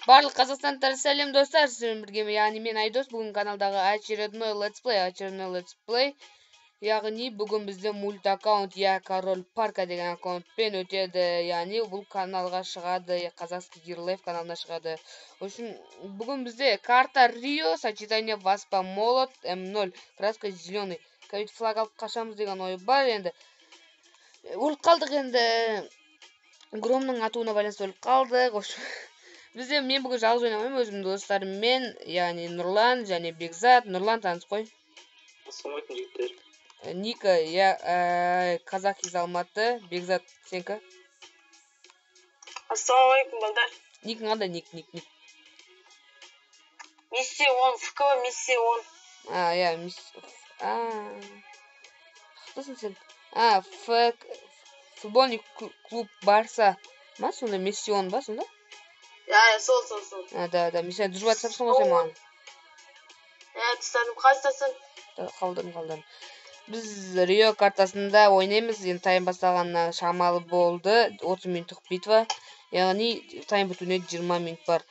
Барлық қазақстандықтар сәлем, достар, сіздермен бірге яғни мен, Айдос. Бүгін каналдағы очередной летсплей, очередной летсплей. Яғни бүгін бізде мульт аккаунт «Я король парка» деген аккаунтпен өтеді. Яғни бұл каналға шығады, Казахский Гирлайф каналына шығады. В общем, бүгін бізде карта Рио, сочетание Васпа Молот, М0, краска зеленый. Ковид флаг алып қашамыз деген ой бар енді. Өліп қалдық енді. Громның атуына байланысты өліп қалдық. В общем, бізде мен бүгін жалғыз ойнамаймын, өзімнің достарыммен, яғни Нұрлан және Бекзат. Нұрлан, танысып қой. Ассалаумағалейкум, жігіттер. Ника, я казах из Алматы. Бекзат, сенікі? Ассалаумағалейкум, балдар. Никің қандай? Ник, ник, ник. Миссия 10, ФК миссия 10. А, иә, мисс. А. Қаяқтасың сен? А, Ф футбольный клуб Барса. Ма сонда Мессион ба сонда? Иә, сол, сол, сол. А, да, да, мен сені дружба тастапсың ғой сен маған. Иә, тастадым. Қалай тастадың? Қалдырдым, қалдырдым. Біз Рио картасында ойнаймыз. Енді тайм басталғанына шамалы болды. 30 минуттық битва. Яғни тайм бітуіне 20 минут бар.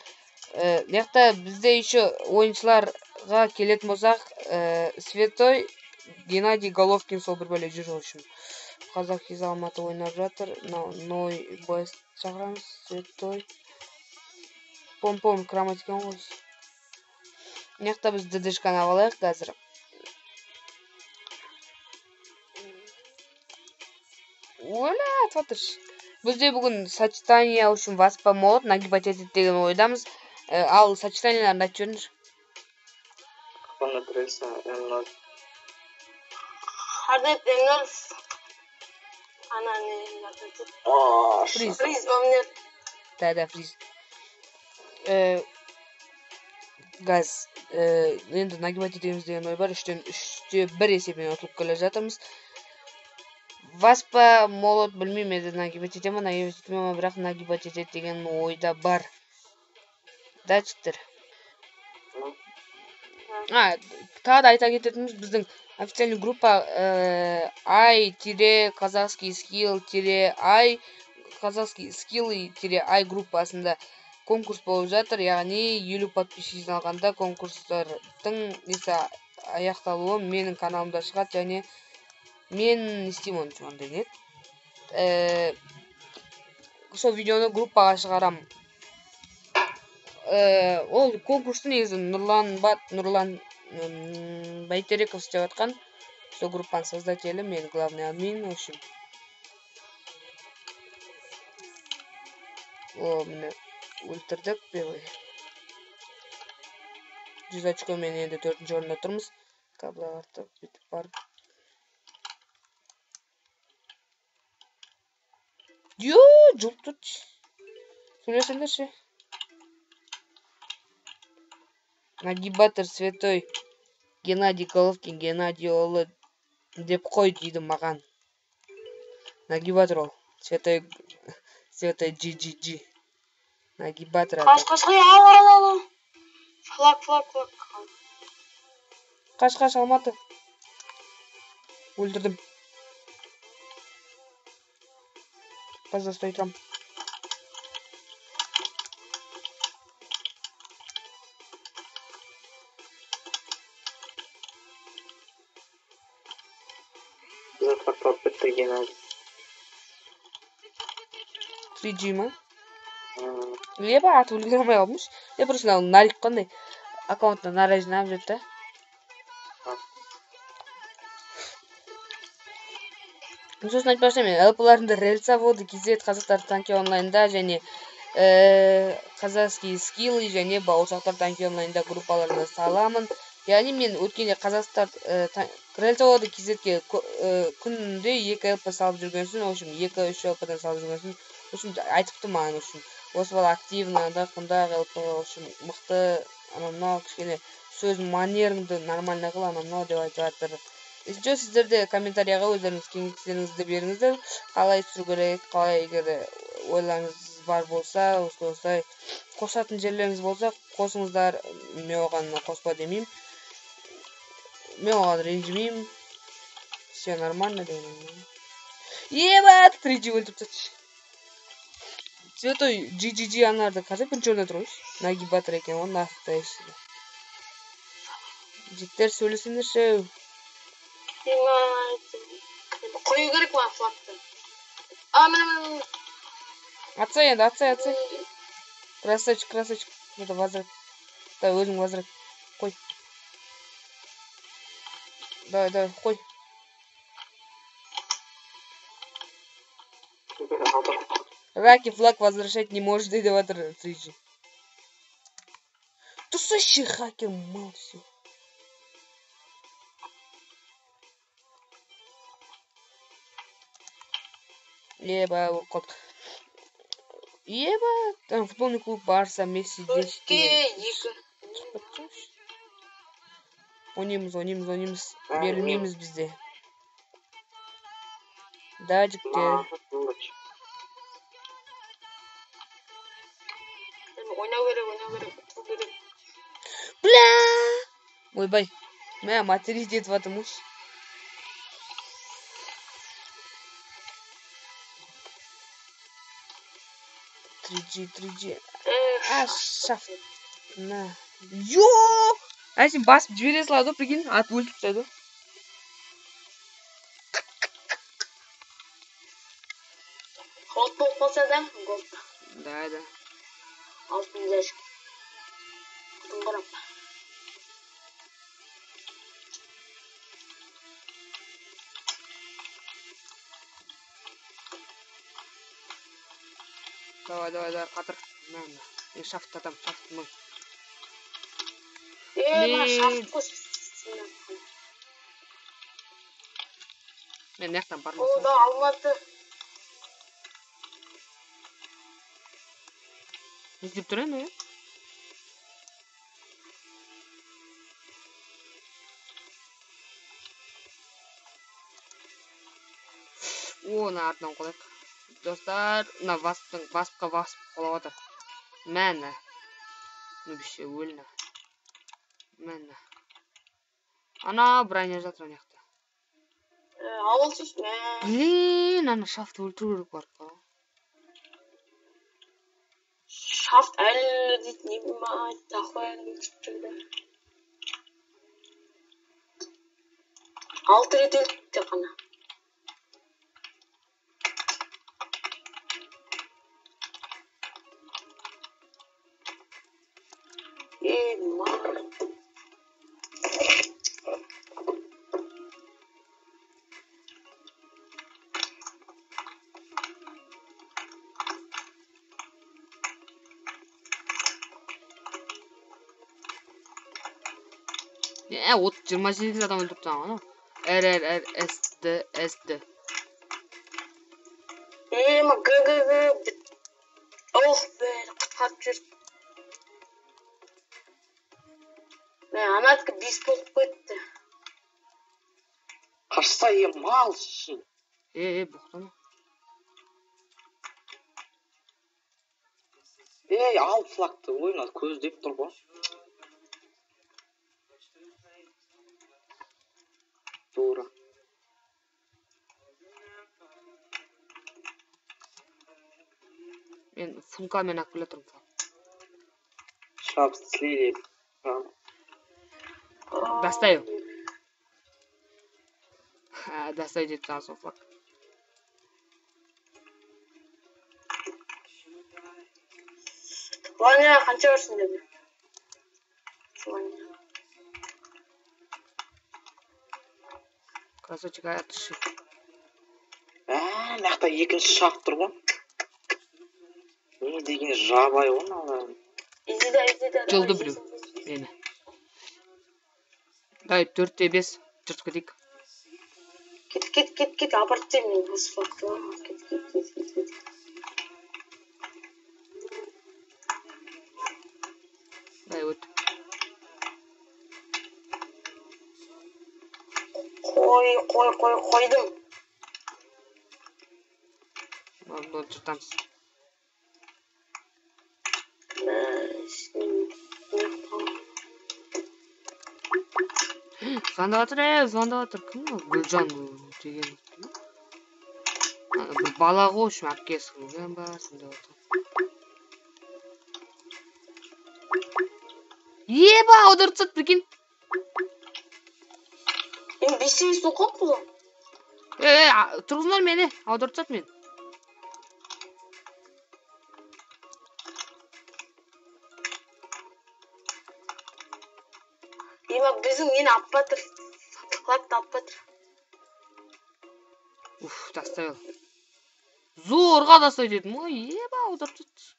Мына жақта бізде еще ойыншыларға келетін болсақ, Святой Геннадий Головкин, сол бір бәле жүр, в общем. Қазақ из Алматы ойнап жатыр. Мынау Ной Бест шақырамыз. Святой. Пом-пом крамать екен ғой. Мына жақта біз ДДшканы алып алайық қазір. Оля, атып жатыр. Бізде бүгін сочетание үшін Васпа Молот нагибать етеді деген ойдамыз. Ал сочетанияларын айтып жіберіңдер. Хорнет рельса М0. Хорнет М0. Ана не? Фриз. Фриз М0. Да, да, фриз. Газ. Енді нагибать етеміз деген ой бар. Үштен үште бір есебімен ұтылып келе жатырмыз. Васпа Молот білмеймін енді, нагибать ете ма, нагибать етпей ма, бірақ нагибать етеді деген ойда бар. Да, жігіттер? А, тағы да айта кететініміз, біздің официальный группа ай тире казахский скилл тире ай казахский скиллы тире ай группасында конкурс болып жатыр. Яғни 50 подписчик жиналғанда конкурстардың несі аяқталуы менің каналымда шығады, және мен не істеймін оны, ондай не еді, сол видеоны группаға шығарамын. Ол конкурсты негізі Нұрлан Бат, Нұрлан Бәйтереков істеп жатқан, сол группаның создателі, мен главный админ, в общем. О, міне, өлтірдік первый. 100 очкомен енді төртінші орында тұрмыз. Кабла артып бүйтіп барып. Йо, жұлып тұр. Сөйлесеңдерші. Нагибатор Святой Геннадий Головкин Геннадий ұлы деп қой дейді маған. Нагибатор ол. Святой, Святой GGG. Нагибатор Қаш, аты. қаш, қаш, ал, ал, ал, ал. Флаг, флаг, флаг. Қаш, қаш, Алматы. Өлтірдім. Базда ұстай тұрамын. Біздің флаг алып кетті Геннадий. 3G ма? Леба атып үлгере алмай қалдым. Е, просто мынау нарик қандай аккаунтына нарай жинап жүрді да. Сосын айтпақшы, мен ЛП-ларымды Рельсоводы KZ қазақтар танки онлайнда және казахский скиллы және бауырсақтар танки онлайнда группаларына саламын. Яғни мен өткенде қазақтар Рельсоводы KZ-ге күнде 2 ЛП салып жүрген соң, в общем, 2-3 ЛП-дан салып жүрген соң, в общем, айтыпты маған, в общем, осы бала активно, анда құндағы ЛП, в общем, мықты, анау мынау, кішкене сөз манеріңді нормально қыл, анау мынау деп айтып жатыр. Если что, сіздер де комментарияға өздеріңіз кеңестеріңізді беріңіздер, қалай түсіру керек, қалай, егер ойларыңыз бар болса, осылай қосатын жерлеріңіз болса, қосыңыздар. Мен оған қоспа демеймін, мен оған ренжімеймін, все нормально деген. Ебать, 3G өлтіріп тастады. Святой GGG аналарды қазір бірінші орында тұр ғой. Нагибатор екен ғой, настоящий. Жігіттер сөйлесіңдерші. Қою керек маған флагты. А, міне, міне, міне. Атсай енді, атсай, атсай. Красавчик, красавчик. Это возврат. Давай, өзің возврат. Қой. Давай, давай, қой. Раки флаг возвращать не может, деп жатыр 3G. Тусащий хакер, мал все. Еба, өліп қалдық. Еба, там футбольный клуб Барса, Месси 10 деген. 2. Ойнаймыз, ойнаймыз, ойнаймыз. Берілмейміз бізде. Да, жігіттер. Ойнау керек, ойнау керек, ұту керек. Бля! Ойбай. Мә, материть етіп жатырмын. 3G, 3G. А, шафт. На. Йо! Әшейін басып жібере салады ғой, прикинь, атып өлтіріп тастайды ғой. Голд болып қалса да, голд. Да, да. Алтын жәшік. Құтын қарап. Давай, давай, давай, қатыр. На, на. Мен шафт атам, шафт мың. Мына шафт қой. Мен мына жақтан бармасам. О, да, Алматы. Не істеп тұр енді? О, мына артынан қояйық. Достар, мына васпың, васпқа васп құлап жатыр. Мәні. Ну, біше, өліні. Мәні. Ана броня жатыр ана жақта. Ауылсыз, мә. Блин, ана шафты өлтіру керек барып қой. Шафт әлі дейді, не мать, охуенно жүрді. 6 рет өлді тек қана. Мать. От 28 адам өлтіріп тастаған ғой. Р, Р, Р, С, Д, С, Д. Ма, Г, Г, Г. Ох, бәрі құтқарып жүрді. Мә, анадікі 5 болып кетті. Қашса, мал шын. Боқтама. Ей, ал флагты, ой, мына көздеп тұр ғой. Дура. Мен функамен алып келе жатырмын. Шап, слили. Достаю. Достаю деп тастаған сол флаг. Ваня, қанша барсың деді? Ваня. Красавчик, атышы. Мына жақта екінші шафт тұр ғой. Не деген жабай ғой мыналар. Жылды біреу. Мені. Давай, 4-5 жыртып кетейік. Кет, кет, кет, кет, апарып тастаймын мен осы флагты. Кет, кет, кет, кет, кет. Давай, өт. Қой, қой, қой, қойдым. Бұны жыртамыз. Звондап жатыр, звондап жатыр. Кім ол? Гүлжан деген. Бір бала ғой, в общем, әпкесі Гүлжан ба, сондай жатыр. Еба, аударып тастады, прикинь. Мен 5-8 оқып ғой. Тұрғызыңдар мені, аударып тастады мені. Ема біздің нені алып батыр. Флагты алып батыр. Уф, доставил. Зорға доставить еттім ғой, еба, аударып тастады.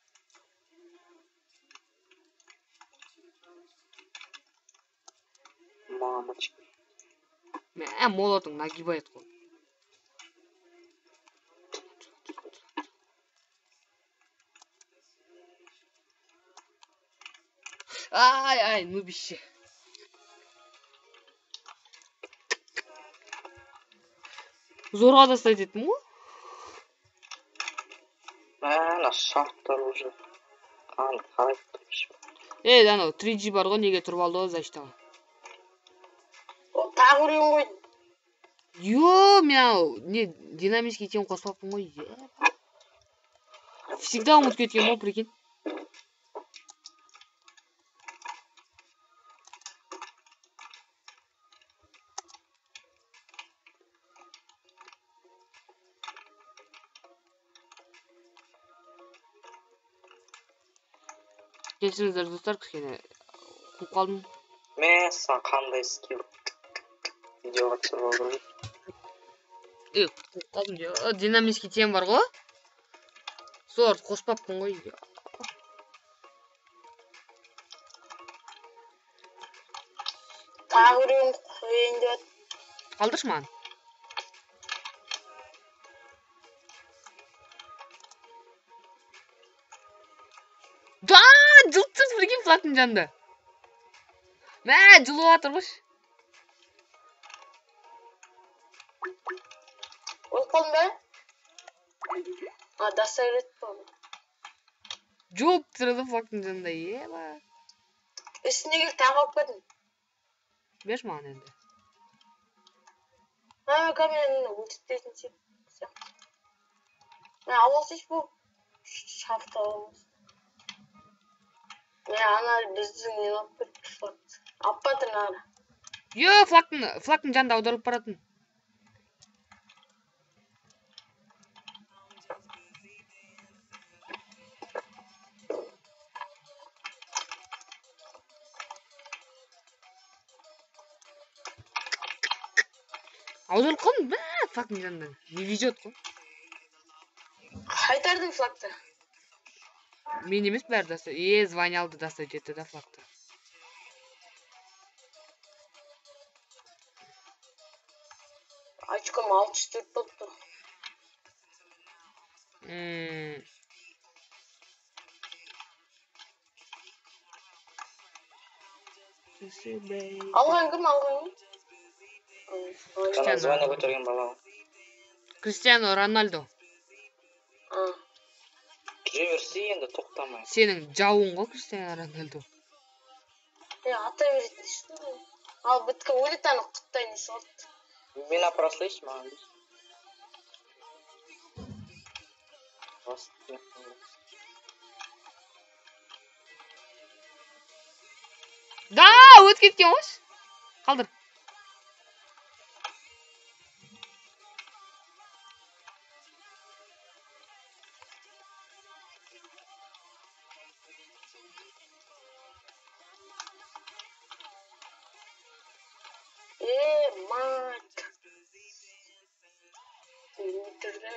Мамочка. Мә, молотың нагибает қой. Ай, ай, нубище. Зорға доставить еттім ғой. Мә, шарттар уже. Қан қарап тұрмыш. Ей, анау 3G бар ғой, неге тұрып алды ғой защитаға? Ол тағы біреуін қойды. Йо, мен анау не динамический тем қоспаппын ғой. Всегда ұмытып кеткен ғой, прикинь. Кешіріңіздер, достар, кішкене қуып қалдым. Мәссаған, қандай скилл. Видеоға түсіріп алдым. Қуып қалдым. Динамический тем бар ғой. Соларды қоспаппын ғой. Тағы біреуін қояйын деп жатыр. Қалдыршы маған. Да, жылып тұрды, прикинь, флагтың жанында. Мә, жылып жатыр ғой. Өліп қалдың ба? А, доставить болды. Жылып тұрды флагтың жанында, еба. Үстіне келіп тағы алып кеттім. Берші маған енді. Мә, камераны өлтіртетін сияқты. Мә, алып алсайшы бұл. Шафты аламыз. Мә, ана біздің нені алып кетті, флагты. Алып батыр ана. Йо, флагтың жанында аударылып баратын. Аударылып қалдым, бә, флагтың жанында. Не везет қой. Қайтардың флагты. Мен емес, бәрі доставить. Звание алды, доставить етті да флагты. Очком 604 болып тұр. Алған кім, алған кім? Ана звание көтерген бала ғой. Криштиану Роналду. Жүре берсе енді тоқтамай. Сенің жауың ғой Криштиану Роналду. Ата беретін что? Ал біткі өледі ана құттай несі болды. Мен апара салайыншы маған. Да, өтіп кеткен ғой. Қалдыр. Мать. Өлтірді.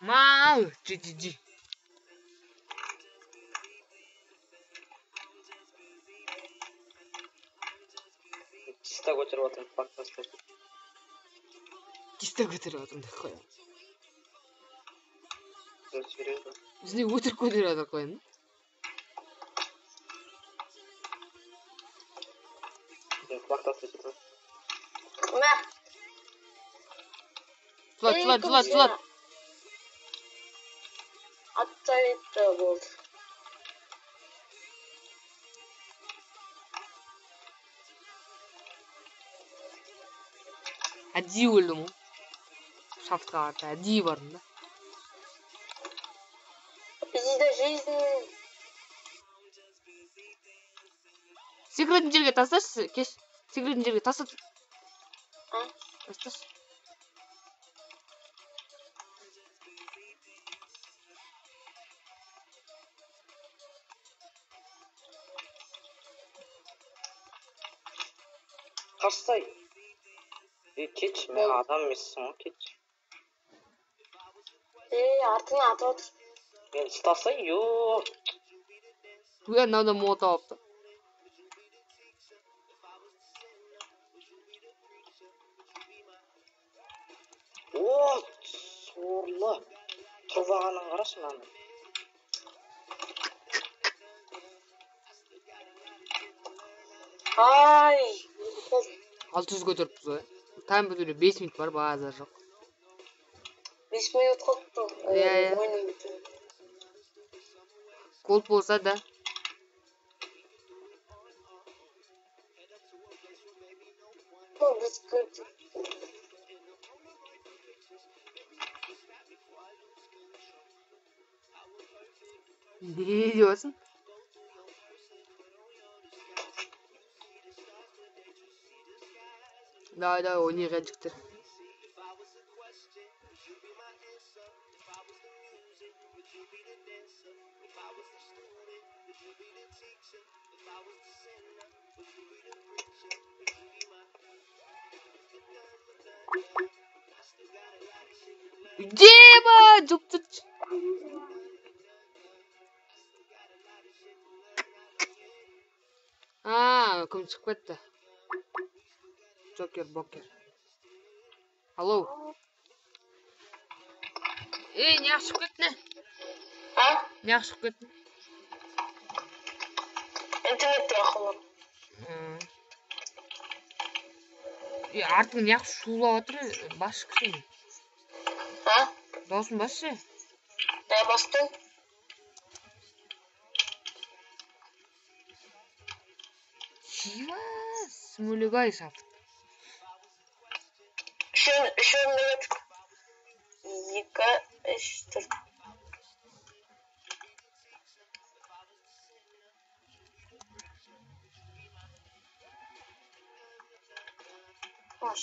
Мау, GGG. Чисто көтеріп отырмын, флаг тастап. Чисто көтеріп отырмын деп қоямын. Көтереді. Біз не өтірік көтеріп жатыр қоямын? Мен флаг тастап кетемін. Мә. Жылат, жылат, жылат, жылат. Атсайты болды. Әдейі өлдім ғой. Шафтқа қарсы әдейі бардым да. Бізде жизнь. Секіретін жерге тасташы, кеш. Секіретін жерге таста. А? Тасташы. Қашсай. Е, кетші, мен адам емессің ғой, кетші. Ей, артына атып отыр. Мен ұстасай, ё. Ө, мынау да молотов алыпты. О, сорлы. Тұрып алғанын қарашы мынаны. Ай, 600 көтеріппіз ғой. Тайм бітуіне 5 минут бар, базар жоқ. 5 минут қалыпты. Иә, иә. Ойынның бітуіне. Голд болса да. Біз көрдік. Не деп отырсың? Давай, давай, ойнайық, жігіттер. Дима, жұп тұт. А, кім шығып кетті? Джокер, бокер. Алло. Ей, неғып шығып кеттің, е? А? Неғып шығып кеттің? Интернетте ақылы. Е, артың неғып шулап отыр? Басшы кішкене. А? Дауысын басшы. Не бастың? Чива, смөлегай шафт. Үшеуін минут. 2, 3, 4.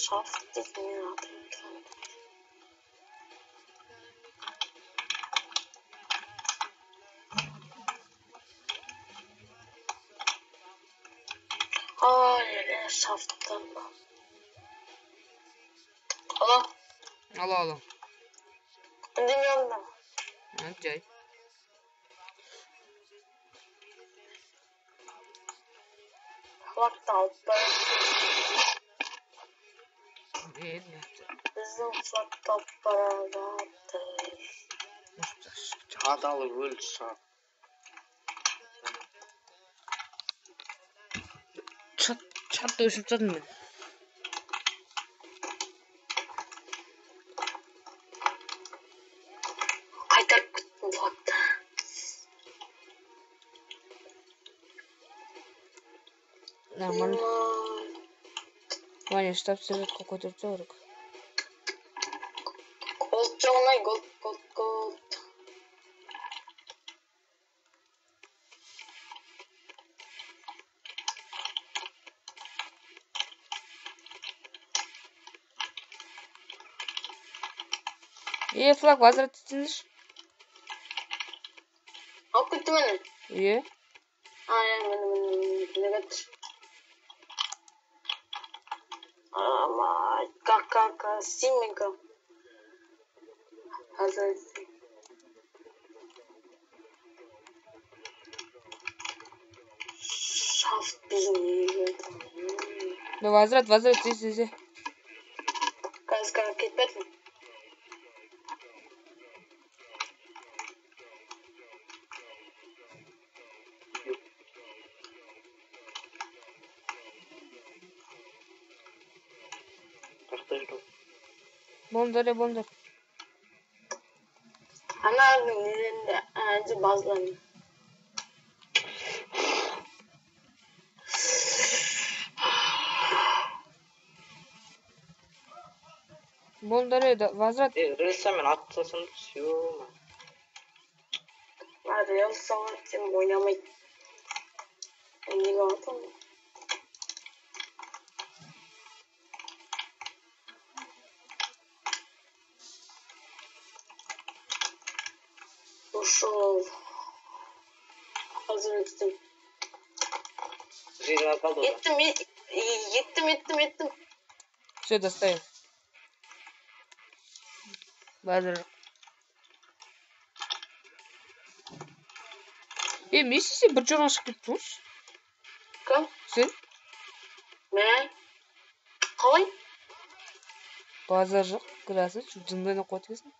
Шафт дейтін мен атым тұрған. Ай, шафттан ба. Алло. Алло, алло. Үндемей алдың. Жай. Флагты алып бар. Біздің флагты алып бара жатыр. Адалы өлді шығар. Чатты өшіріп тастадым мен. Қайтарып күттім флагты. Нормально. Ваня, штаб сержантқа көтеріп тастау керек. Голд жоғынай, голд, голд, голд. Е, флаг возврат етсеңдерші. Алып кетті мені. Е? А, е, мені, мені, мені, мені. Как, синенько. Шафт біздің үйге. Да, возврат, возврат, тез, тез. Қазір кетпедім. Болыңдар, е, болыңдар. Ананың нелерінде, әнде базаларында. Болыңдар, е, возврат. Е, рельсамен атып тастасам, все. А, рельсалар сен ойнамайды. Неге атам? Ушел. Қазір еттім. Жизнь қалды. Еттім, еттім, еттім, еттім. Все, достаю. Базар. Е, Месси, сен бір жолға шығып кеттің ғой. Кім? Сен? Мә. Қалай? Базар жоқ, красавчик, жынды қойып екенсің.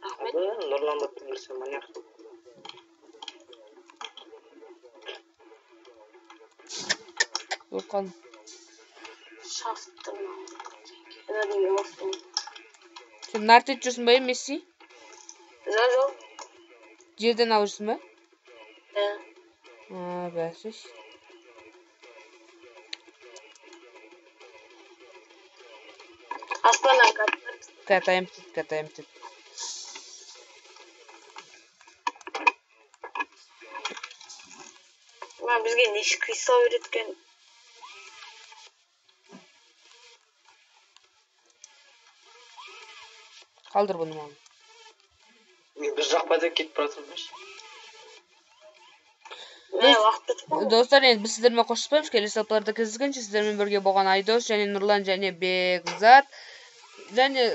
Рахмет. Нұрлан баттың кірсе маньяк. Өліп қалдым. Шафтым. Сен нарт етіп жүрсің ба, Месси? Жоқ, жоқ. Жерден алып жүрсің ба? Ә. А, бәсіш. Аспаннан катаем. Катаем тут, катаем тут. Мына бізге неше кристалл береді екен? Қалдыр бұны маған. Мен бір жақпа деп кетіп бара жатырмын. Достар, енді біз сіздермен қоштаспаймыз. Келесі сапарда кездескенше сіздермен бірге болған Айдос және Нұрлан және Бекзат. Және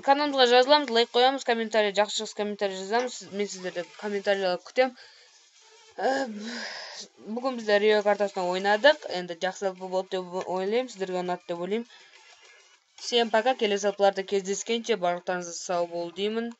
каналымызға жазыламыз, лайк қоямыз, комментарий, жақсы комментарий жазамыз. Мен сіздерді комментарийлер күтемін. Бүгін біз Рио картасына ойнадық. Енді жақсы болды деп ойлаймын, сіздерге ұнады деп ойлаймын. Всем пока, келесі сапарда кездескенше барлықтарыңызға сау бол деймін.